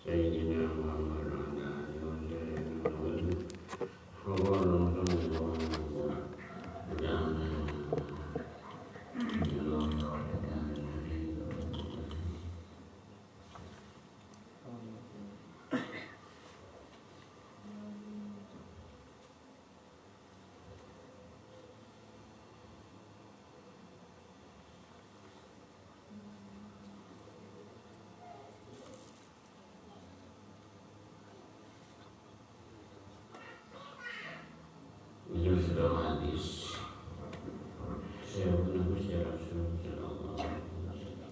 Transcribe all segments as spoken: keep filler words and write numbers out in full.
سيدنا محمد وعلى آله وصحبه وسلم. اللهم صل وسلم وبارك على سيدنا محمد. Ini sudah hadis. Saya pun aku secara Rasul sallallahu alaihi wasallam.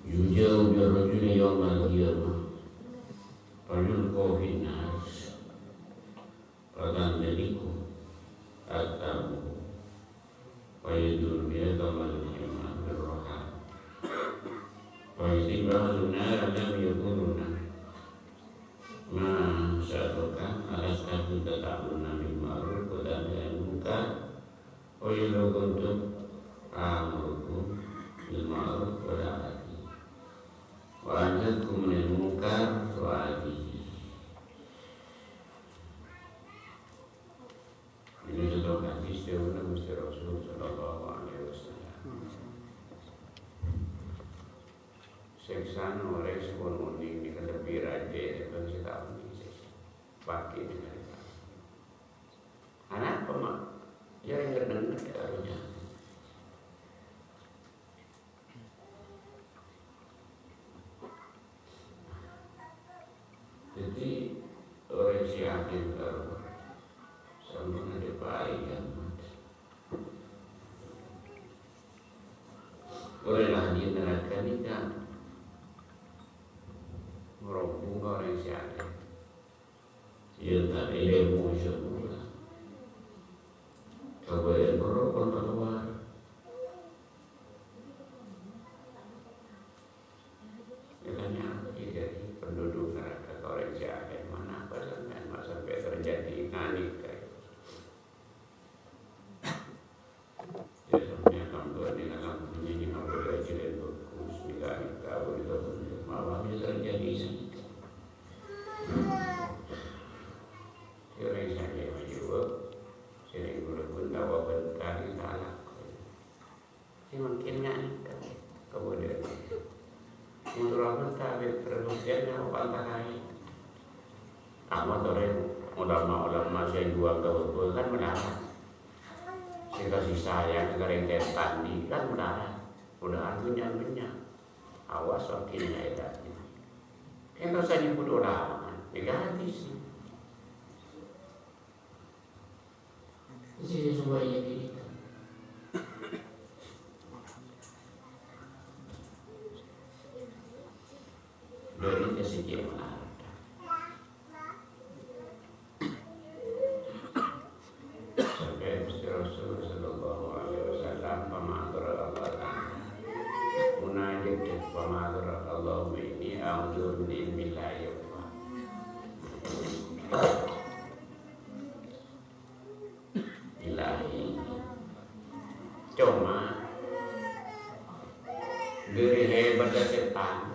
يجاء بالرجل يوم القيامة فيلقى في النار فتندلق أكتافه فيدور بها كما يلقي الحمار في الرحى فيصيب أهل النار لم يقولون ما شأنك ألست كنت تأمرنا بالمعروف وتنهى عن المنكر قل كنت آمركم بالمعروف ولا آتيه وأنهاكم عن المنكر وآتيه. Ini contoh hadis dâwâna Gusti Rasul sallallahu alaihi wasallam. Sèksana orèng sè pon onèng nèka lebbi rajâ ètèmbhâng sè ta' onèng sèksa. Bâgi nèka. Anapa, Ma'? Ya, yang ngerti-ngerti karunya. Jadi, orang sè yakin kalau sama ada baik ya, Mat. Orang lahir neraka ini kan merombong orang sè yakin. Yâ, ta' èlmo, insyaallah. Kabâjâ'ân perlo kon kalowar. Ètanya'aghi dhâri penduduk neraka ka orèng sè akèh, "Manapa sampèyan ma' sampè' terjadi nganèka?" Ya, sampèyan kan buat ini kan punya ini kan beda aja dan bagus, nggak, nggak, boleh, boleh, malah bisa terjadi sih. Sering saya menjawab, sering berguna, wabah tadi salah. Sè mangkèn nganèka, kemudian. Menurut aku, tapi terus dia nyawa pantangai. Amat orèng ulama-ulama sè juwâl ka bâbâ kan melarat. Sè kasih sayang ka rèng sètan di kan melarat. Mudahan kenyang-kenyang. Awas wakil nyai tadi. Kan rasa nyebut ulama, negatif sih. Sisi semua ini kita. Dari kesiki melarat. Sampè' Gusti Rasul sallallahu alaihi wasallam pamator Allah Ta'ala. Munajat pamator, "Allahumma inni a'udzu min ilmin la yanfa'." Ilahi. Coma, dhâri hebatta sètan,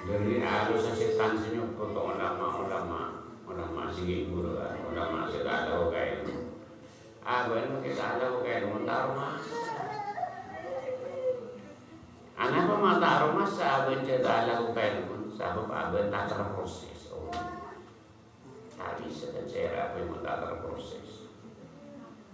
dhâri alussa sètan sè nyokot ka ulama-ulama, ulama sè ghi' buruwân, ulama sè ta' tao kaèlmo. Abâ'na sè ta' tao kaèlmo, ta' aromasa. Anapa ma' ta' aromasa abâ'na sè ta' tao kaèlmo? Sabâb abâ'na ta' terproses. Oh. Ta' bisa kan cè' ra apa mon ta' terproses.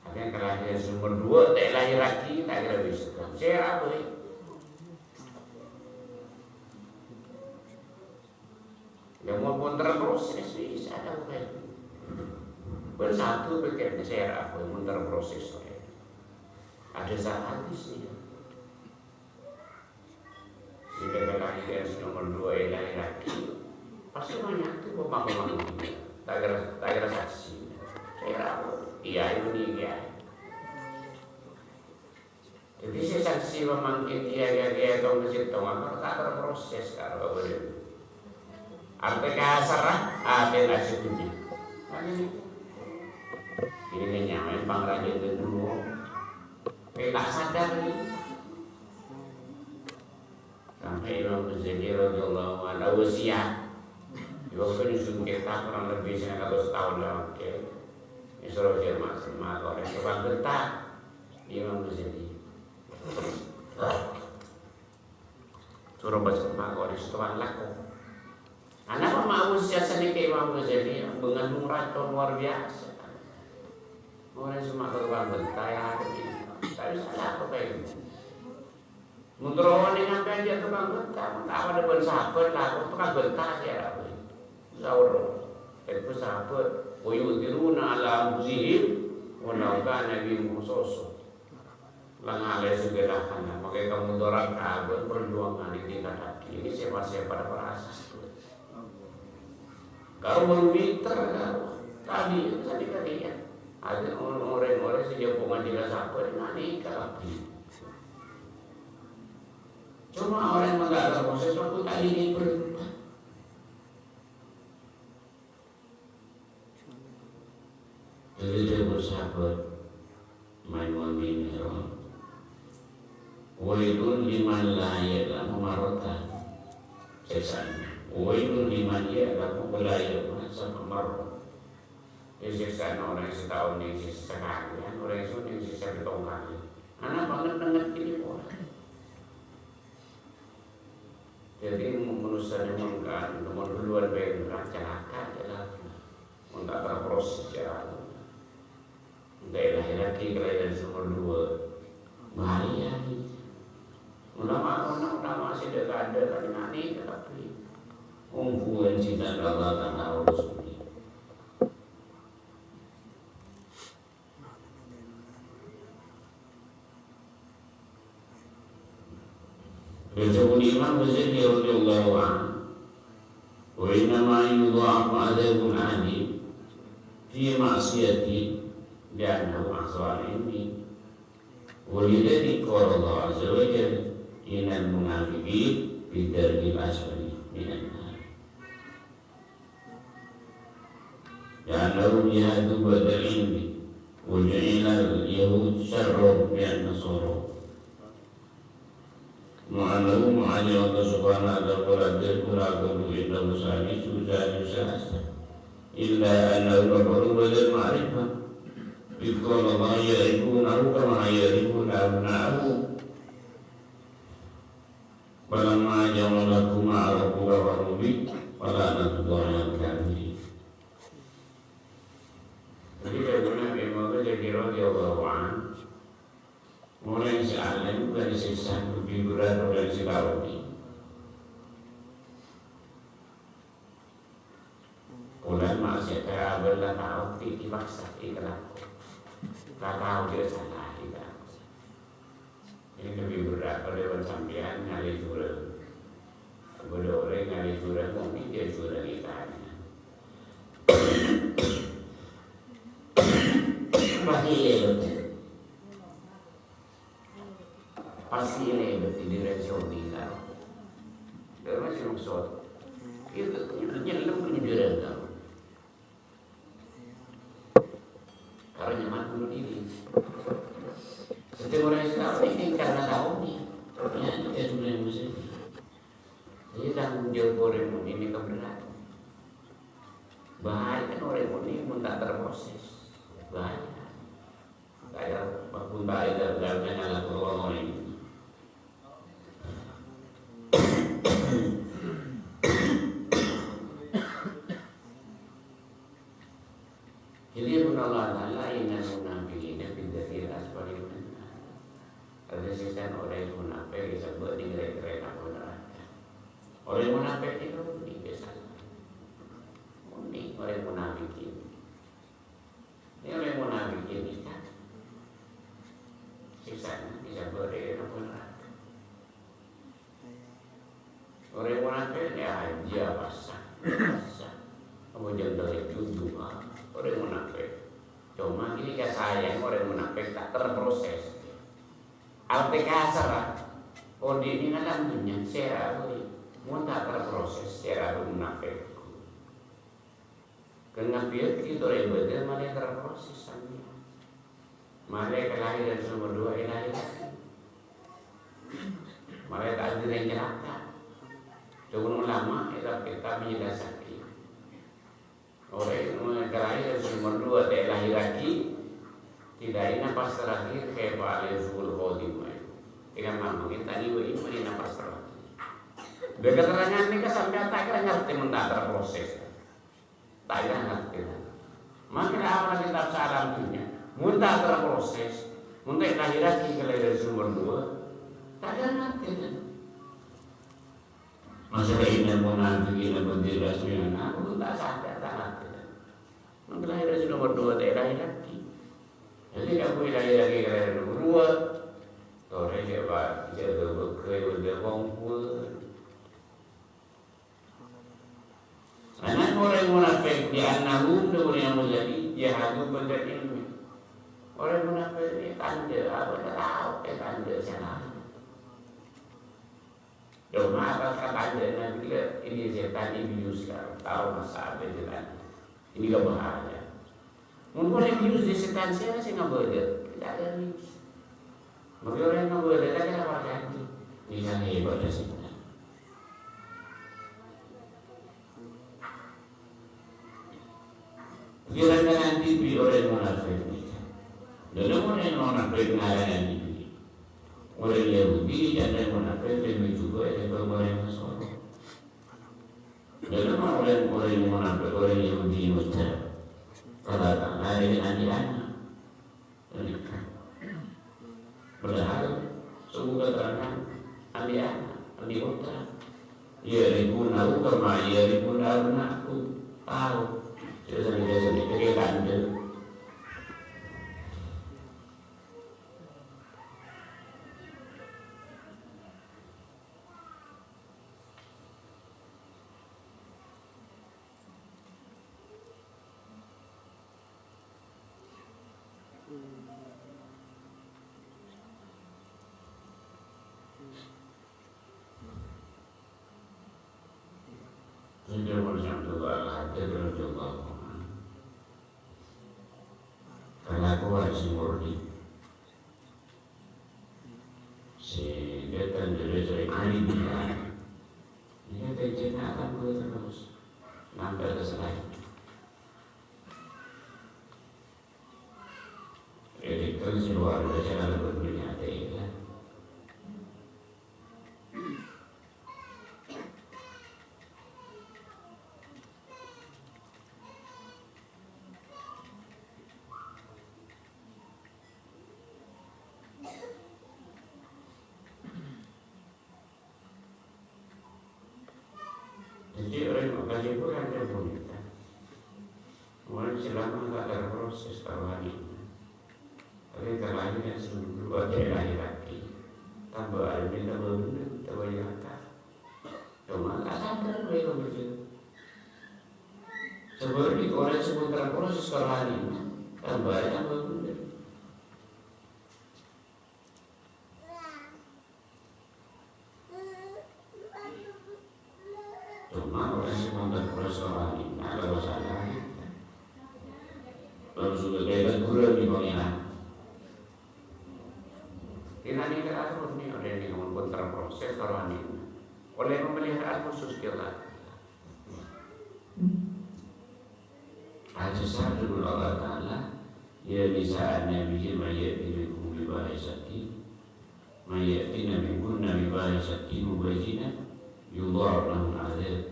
Artèna kalahiran sè nomer dua ta' èlahèrraghi, ta' kèra bisa kan. Cè' ra apa, eh? Ya, mon pon terproses, bisa ta' apa, eh? Bân satu pèkkèrra cè' ra apa mon terproses, eh? Ada salah hadis, ya. Jika kalahiran sè nomer dua èlahèrraghi, pastè manyatu poma-poma. Ta' kèra, ta' kèra saksi. Cè' ra, kiyaè mènè kiyaè. Dhâddhi sè saksi pamangkèn kiyaè, kiyaè, kiyaè tong ka sèttong, apa ta' terproses karo kabâdâ'ân. Artè kasarra, atèna sè dhunnya. Ini kan nyamaè pangrajâ dhunnya. Pè ta' sadar, ini. Imam Ghazali radhiyallahu anhu wasiat. Waktu nyusun kitab kurang lebih sangang atus taon la mangkèn. Èsoro jhâ' ma-, ma-, orèng tukang benta. Imam Ghazali. Soro pas ma-, orèng tukang lako. Anapa ma' wasiat sanèka Imam Ghazali mengandung racun luar biasa. Orèng sè ma' tukang benta ya, tapi salah apa kayak gitu? Mon terro onèng sampèyan jhâ' tukang benta, mon ta' padâ bân sahabat la, kok tukang benta sè arapa? Saur. Èpon sahabat, "Wa yu'thiruna 'ala anfusihim walau kana bihim khasasah." La ngalè saghâlâna, makè kamodarat ka abâ' perjuangan ini tingkat tinggi, ini sè pas sè padâ parasa. Karo baru mèter, karo. Tadi, tadi, tadi, ya. Ada orang-orang sejak pengajian sabar, ini kabeh. Cuma orang yang nggak ada proses waktu tadi ini berubah. Jadi dia bersabar. Maimon Minero. Wailun liman la ya'lamu marratan. Sèksana. Wailun liman ya'lamu wa la ya'lamu sab'a marrat. Ya, sèksana orèng sè tao nèng sè sakalèyan, orèng sè nèng sè sapèttong kalè. Ana' banget nenget kini pora. Jadi, manossa nèng mangkana, mon duluan bengkak, calaka, calaka. Mon ta' terproses, calaka. Engko' lahir lagi kelahiran sè nomor dua. Bahaya, gitu. Ulama, ulama sè dek-kadek, kan, nani, tetapi. Ongguan cinta Allah Ta'ala, Rasulullah. Dâddhi Imam Ghazali radhiyallahu anhu, "Wa innama yudha'afu adzabul 'abdi fi ma'siyati li'annahu 'asa 'ala ilmi." Wa lidzalika qala Allah 'azza wa jalla, "Innal munafiqina fid darkil asfali minan nar." لأنهم جحدوا بعض العلم، وجعل اليهود شرا من النصارى. مع أنه مع أن الله سبحانه وتعالى قال: "الذين كفروا إنهم ثالث ثالث ثلاثة." إلا أنهم كفروا بعد المعرفة، إذ قال الله: "يعرفونه كما يعرفون أبناءهم." فلما جمعهم كفروا به، فلعنة الله على الكافرين. Jadi, dhâbuna Imam Ghazali radhiyallahu anhu, orèng sè alèm bhâkal èsèksa lebbi bherrât orèng sè ta' onèng. Polana ma'siyat ka abâ' la tao, ti-, dipaksa, èkalako. La tao jhâ' sala, èkalako. Ini lebbi bherrât, padâ bân sampèyan ngalè jurâng. Bâdâ orèng ngalè jurâng, mungkin jhâ' jurâng èkalè. Pasti èlèbât. Pasti èlèbât di direzioni, kan. Dâ' masih maksud. Itu nyellem jurâng, kan. Karena nyaman bunuh diri. Setiap orang Islam ini karena tahu nih, ya, itu sebenarnya muslim. Jadi tanggung jawab orang mukmin ini kebenaran. Bahaya kan orang mukmin mun tak terproses. Bahaya. Kaya pagguntae dagangan ala korona ini. Jadi, pun Allah Ta'ala, "Innal munafiqina fid darkil asfali minan nar." Ada sèksana orèng munafik disebut di rèng-rèng apoy neraka. Orèng munafik itu ini biasa. Ini orèng munafik ini. Ini orèng munafik ini kan. Sèksana disebut di rèng apoy neraka. Orèng munafik, ya, aja, pasang, pasang. Kamu jangan dari judul, ah. Orèng munafik. Cuma ini kasayang orèng munafik tak terproses. Arti kasar, ah. Odi ini ngalam dunia, sera, odi. Mun tak terproses, sera, munafik. Kengabiyat kita ibadah malah terproses sampeyan. Malah kelahiran nomor dua ilahi. Malah takdir yang celaka. Dhâbuna ulama è kitab-kitab menjelasaghi, orèng sè kalahèran sè nomer duwâ' ta' èlahèrraghi, tidak, è napas terakhir, kaifa alaihi zuhur khotimah. Dengan mamangin tadi wa iman è napas terakhir. Dâ' keterangan nèka sampèyan ta' kèra ngartè mon ta' terproses. Ta' kèra ngartè. Mangkana amal kitab saalam dhunnya, mon ta' terproses, mon ta' èlahèrraghi kalahèran sè nomer duwâ', ta' kèra ngartè. Masalah ini munafikin bendera sembilan aku ta' sadar, ta' ngartè. Mangkana kalahèran sè nomer duwâ' ta' èlahèrraghi. Jadi kamu èlahèrraghi kalahèran sè nomer duwâ'. Torè jâ' Pak, jâ' bâgâ, bâdâ wong kuwâ. Ana orèng munafik, "Li annahum," dhâbuna Imam Ghazali, "jahadu ba'dal ilmi." Orèng munafik nèka tandhâ, apa ta' tao è tandhâ sè laèn. Coma atas katandhâna ghellâ' ini sètan, ini bius, kan. Tao masa apa sètan. Ini kan bahaya. Mon polè bius dâri sètan, sèra sè ngabâlâ? Tidak ada bius. Mangkana orèng ngabâlâ ta' kèra parcajâ. Ini kan hebat dâ' sètan. Kira-kira nanti bi' orèng munafik nèka. Dâlem orèng munafik ngarana dibi'. Orèng Yahudi dan orèng munafik lebih juga daripada orèng Nasara. Dâlem orèng, orèng munafik, orèng Yahudi ngoca', "Kalau tak ada yang anti-anak." Padahal sungguh keterangan anti-anak, anti-putra. "Ya'rifunahu kama ya'rifuna abna'ahum." Tao. Sè sanèka-sanèka kèra tandhâ. Sayyidina Umar bin Abdullah Al-Khattab radhiyallahu anhu. Kalakowan sè murni. Sè dhâteng dâri Sayyidina Ali bin Abi Thalib. Nèka dhâteng jhâ' akan terros. Nambah ka sè laèn. Èdhikten sè luar biasa kalabân bânnya' tèla. Dhâddhi, orèng ka'dinto kan dhâbuna, "Mon selama ta' terproses karohanina, arè kalahèran sè nomer duwâ' ta' èlahèrraghi, tambâ arè tambâ bendher, tambâ nyalaka." Coma ta' sadar bhâi ka bendher. Sabâlâ orèng sè mon terproses karohanina, tambâ arè tambâ bendher. Coma orèng sè mon terproses karohanina, kalau salah, langsung ka teguran bi' Pangèran. Dinamika atur nèka orèng sè mon terproses karohanina. Oleh pemeliharaan khusus kita. Aja sadar Allah Ta'ala, "Ya nisa an-nabiyyi man ya'ti minkunna bi fahishatin, man ya'tina minkunna bi fahishatin mubayyinatin yudha'af lahunna 'adzab."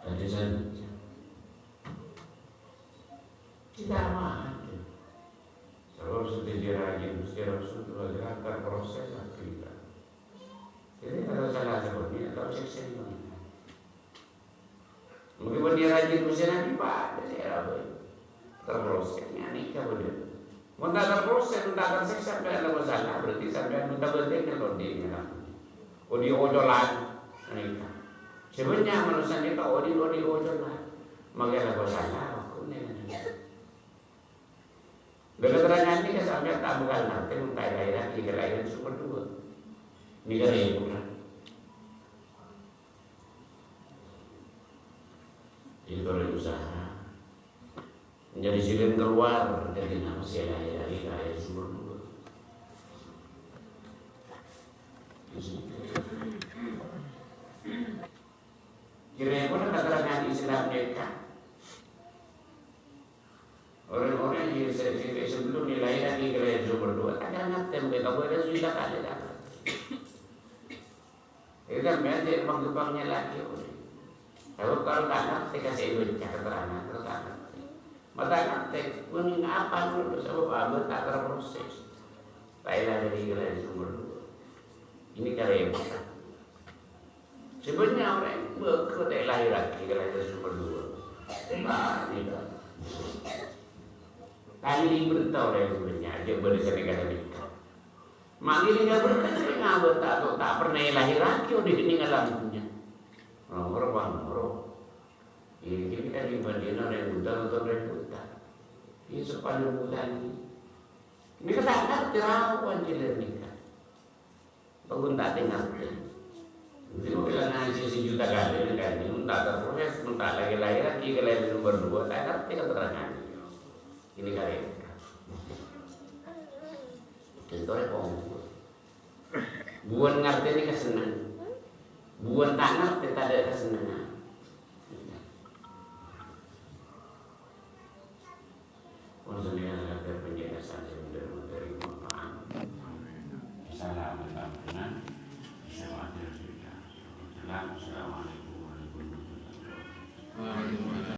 Aja sadar. Kita aman. Sebab setiap rajin, setiap Rasul itu adalah terproses kita. Jadi, kalau salah sebutnya, atau sèksèna. Mungkin bân rajin Ghustè Nabbhi padâ sè rabu. Terproses, nèka bhender. Mon ta' terproses, mon ta' tersèksa, sampèyan la masalah, berarti sampèyan mutabaligh ka kondisi. Odi' ocolan, nèka. Sebenarnya manusia nèka odi', odi' ocolan. Maka la masalah, aku nèka. Dâ' keterangan nèka sampèyan ta' bhâkal ngartè mon ta' èlahèrraghi kalahèran sè nomer duwâ'. Nèka rèpot, kan? Jadi, kalau usaha nyarè jalan keluar dâri napa sè èlahèrraghi kalahèran sè nomer duwâ'. Di situ. Kèra-kèra katerrangan Islam nèka. Orèng-orèng sè, sè, sè sebelum lahir lagi kalahèran sè nomer dua, ta' ngartè mungkin kabâdâ juta kalè ta' ngartè. Itu kan berarti emang gampangnya lagi, orèng. Kalau, kalau ta' ngartè, kasih baca keterangan, kalau ta' ngartè. Ma' ta' ngartè, mending apa dulu, sebab abah tak terproses. Lahir lagi kalahèran sè nomer dua. Ini karena Sebenarnya orèng bâkal ta' lahèrraghi kalahèran sè nomer dua. Nah, gitu. Tanya di berita orèng sebenarnya, aja boleh sampai kata nikah. Mangkèn nggak berkat sering ngabut tak tuh, tak pernah lahèrraghi udah ini ngalamnya. Nomor bang, nomor. Ini kan dibandingin orèng buta atau orèng buta. Ini sepanjang buta ini. Ini kata-kata terawan jelas nikah. Paggun ta' ngartè. Dhâddhi mon la ngajhi sejuta kalè, kan, mon ta' terproses, mon ta' lahèr-lahèr, ghi' kalè nomer dua, ta' ngartè keterangan. Ini kali. Contohnya, kok. Buwân ngartè ini kesenengan. Buwân ta' ngartè, tadâ' kesenengan. Pon sampeyan sadar panjenengan saja bener-bener manfaat. Salam, salam, salam. Assalamualaikum warahmatullahi wabarakatuh.